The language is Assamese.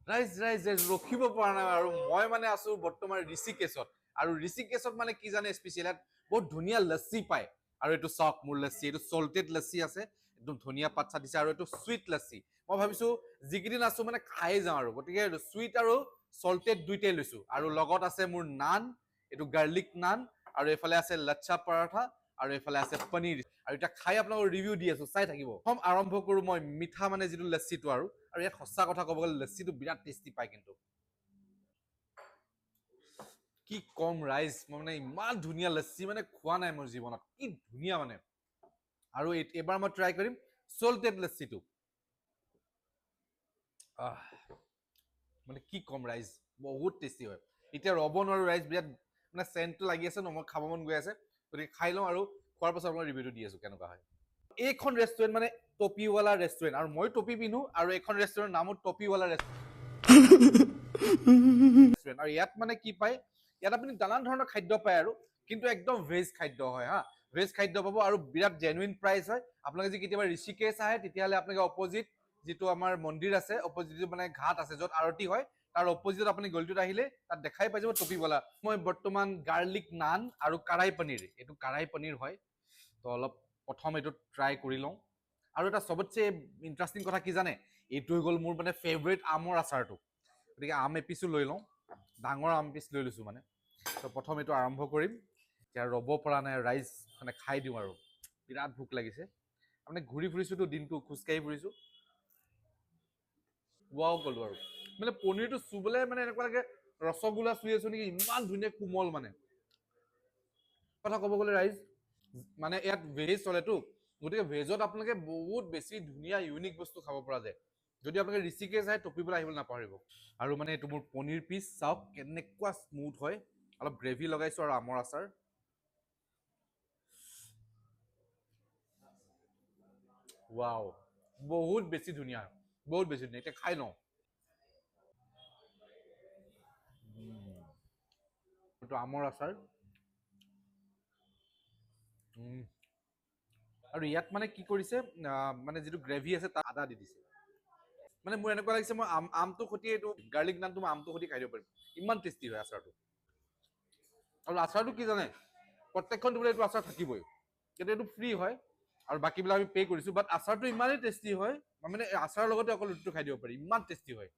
ৰাইজ ৰাইজ ৰাইজ, ৰখিব পৰা নাই আৰু। মই মানে আছো বৰ্তমান ঋষিকেশত, আৰু ঋষিকেশত মানে কি জানে, স্পেচিয়েল ইয়াত বহুত ধুনীয়া লচ্ছি পায়। আৰু এইটো চাওক, মোৰ লচ্ছি, এইটো চল্টেড লচ্ছি আছে, একদম ধুনীয়া পাত চাত দিছে। আৰু এইটো চুইট লচ্ছি। মই ভাবিছো যিকেইদিন আছো মানে খাই যাওঁ আৰু, গতিকে চুইট আৰু চল্টেড দুইটাই লৈছো। আৰু লগত আছে মোৰ নান, এইটো গাৰ্লিক নান, আৰু এইফালে আছে লচ্ছা পৰাঠা, আৰু এইফালে আছে পনীৰ। আৰু এতিয়া খাই আপোনালোকক ৰিভিউ দি আছো, চাই থাকিব। প্ৰথম আৰম্ভ কৰো মই মিঠা, মানে যিটো লচ্ছিটো। আৰু আৰু ইয়াত সঁচা কথা ক'ব গ'লে লচ্ছিটো বিৰাট টেষ্টি পায়। কিন্তু কি কম ৰাইজ, মই মানে ইমান ধুনীয়া লচ্ছি মানে খোৱা নাই মোৰ জীৱনত, কি ধুনীয়া মানে। আৰু এইবাৰ মই ট্ৰাই কৰিম চল্টেড লচ্ছিটো। আহ, মানে কি কম ৰাইজ, বহুত টেষ্টি হয়। এতিয়া ৰ'ব নোৱাৰো ৰাইজ, বিৰাট মানে চেণ্টটো লাগি আছে ন, মই খাব মন গৈ আছে, গতিকে খাই লওঁ আৰু খোৱাৰ পাছত আপোনাৰ ৰিভিউটো দি আছো কেনেকুৱা হয়। এইখন ৰেষ্টুৰেণ্ট মানে টপিৱালা ৰেষ্টুৰেণ্ট, আৰু মই টপি পিন্ধো, আৰু এইখন ৰেষ্টুৰেণ্টৰ নামো টপিৱালা ৰেষ্টুৰেণ্ট। আৰু ইয়াত মানে কি পায়? ইয়াত আপুনি নানান ধৰণৰ খাদ্য পায়, আৰু কিন্তু একদম ভেজ খাদ্য হয়। হা, ভেজ খাদ্য পাব আৰু বিৰাট জেনুইন প্ৰাইচ হয়। আপোনালোকে যদি কেতিয়াবা ঋষিকেশ আহে, তেতিয়াহ'লে আপোনালোকে অপজিট যিটো আমাৰ মন্দিৰ আছে, অপজিট যিটো মানে ঘাট আছে য'ত আৰতি হয়, তাৰ অপজিটত আপুনি গলিটোত আহিলে তাত দেখাই পাই যাব টপিৱালা। মই বৰ্তমান গাৰ্লিক নান আৰু কাৰাই পনীৰ, এইটো কাৰাই পনীৰ হয়, তো অলপ প্ৰথম এইটো ট্ৰাই কৰি লওঁ। আৰু এটা চবতছে ইণ্টাৰেষ্টিং কথা কি জানে? এইটো হৈ গ'ল মোৰ মানে ফেভৰেট আমৰ আচাৰটো, গতিকে আম এপিচো লৈ লওঁ। ডাঙৰ আম পিচ লৈ লৈছোঁ মানে। তো প্ৰথম এইটো আৰম্ভ কৰিম। এতিয়া ৰ'ব পৰা নাই ৰাইজ, মানে খাই দিওঁ আৰু, বিৰাট ভোক লাগিছে। মানে ঘূৰি ফুৰিছোতো দিনটো, খোজকাঢ়ি ফুৰিছোঁ। ৱাও ক'লো আৰু, মানে পনীৰটো চুবলৈ মানে এনেকুৱা লাগে ৰসগোল্লা চুই আছো নেকি, ইমান ধুনীয়া কোমল। মানে কথা ক'ব গ'লে ৰাইজ, মানে ইয়াত ভেজ চলেতো, গতিকে ভেজত আপোনালোকে বহুত বেছি ধুনীয়া ইউনিক বস্তু খাব পৰা যায়। যদি আপোনালোকে ঋষিকেশ আহে, টপিৱালা আহিবলৈ নাপাহৰিব। আৰু মানে এইটো মোৰ পনীৰ পিচ, চাওক কেনেকুৱা স্মুথ হয়। অলপ গ্ৰেভি লগাইছোঁ আৰু আমৰ আচাৰ। ৱাও, বহুত বেছি ধুনীয়া, বহুত বেছি ধুনীয়া। এতিয়া খাই লওঁ। এইটো আমৰ আচাৰ। আৰু ইয়াত মানে কি কৰিছে, মানে যিটো গ্ৰেভি আছে তাত আদা দি দিছে। মানে মোৰ এনেকুৱা লাগিছে মই আমটো সৈতে, এইটো গাৰ্লিক নানটো মই আমটো সৈতে খাই দিব পাৰিম, ইমান টেষ্টি হয় আচাৰটো। আৰু আচাৰটো কি জানে, প্ৰত্যেকখন বোলে এইটো আচাৰ থাকিবই, কিন্তু এইটো ফ্ৰী হয় আৰু বাকীবিলাক আমি পে' কৰিছোঁ। বাট আচাৰটো ইমানেই টেষ্টি হয়, মানে আচাৰৰ লগতে অকল ৰুটিটো খাই দিব পাৰি, ইমান টেষ্টি হয়।